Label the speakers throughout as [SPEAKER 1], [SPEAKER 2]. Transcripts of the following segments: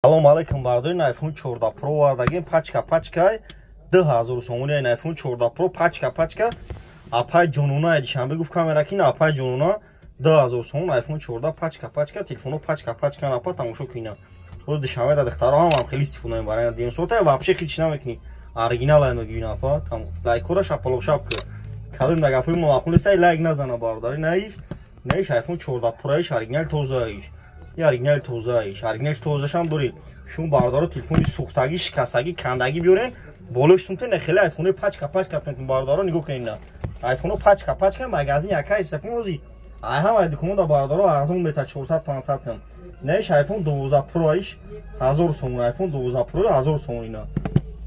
[SPEAKER 1] Салом алейкум, бардорин. iPhone 14 Pro овардагим, пачка пачка 2000 сомони. iPhone 14 Pro пачка пачка. Апай ҷонона Душанбе гуфт камера кин, апай ҷонона, 2000 сомон iPhone 14 пачка пачка. Телефоно пачка пачка, напа тамошо кина. Боз Душанбе да духтаро ҳам хеле истифода мебаранд. Дим сота вообще хич намекунӣ. Оригинал ай мегӯи, напа. Там лайкора шапалоқ шап ки. Кадом да гапои мо маъқул нест, лайк назана, бародари. Наиш, наиш iPhone 14 Pro иш оригинал тозаиш. И оригинал тозаиш, оригинал тозашам дорӣ. Шумо, бародаро, телефони сӯхтагӣ, шикастагӣ, кандагӣ биёрен, болои сумте не хеле айфони пачка пачка тунтун. Бародаро, нигоҳ кунед, на айфоно пачка пачка. Магазин яка истакун ози ай ҳамаи дуконда, бародаро, арзон мета 400, 500 сом. Наиш iPhone 12 Pro иш 1000 сомон, iPhone 12 Pro 1000 сомон ина.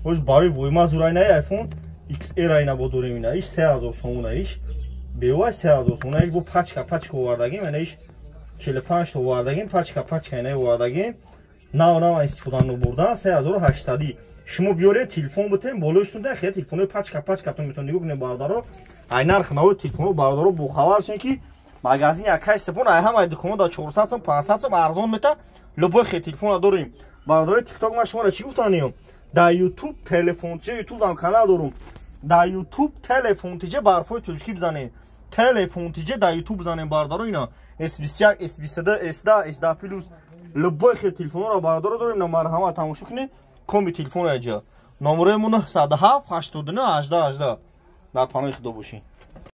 [SPEAKER 1] Оз барои войма зурай наи iPhone XR айна бо дорем, ина иш 3000 сомон, иш бева 3000 сомон. Иш бо пачка пачка овардагим, ина иш 45 та овардагим, пачка пачка ина овардагим. Нав нав истифода набурдан 3800. Шумо биёред, телефон битем, болои сунда хеле телефонои пачка пачка тун метавонед. Нигоҳ кунед, бародаро, ай нарх нави телефоно. Бародаро, бохабар шен, ки магазин якай сепон ай ҳамаи дуконо да 400 сом, 500 сом арзон мета. Любой хел телефона дорем, бародари. Тикток ман шуморо чӣ гуфтанем? Дар Ютуб Телефонтиҷа, Ютуб дам канал дорум. Дар Ютуб Телефонтиҷа барфои тоҷикӣ бизанем, Телефонтиҷа дар Ютуб бизанем, бародаро. Ина S21, S22, S10, S10 Plus, любой хел телефонро, бародаро, дорем. На, марҳамат, тамошо кунед коми телефон аҷа. Номерои мо 907 89 18 18. Дар паноҳи Худо бошед.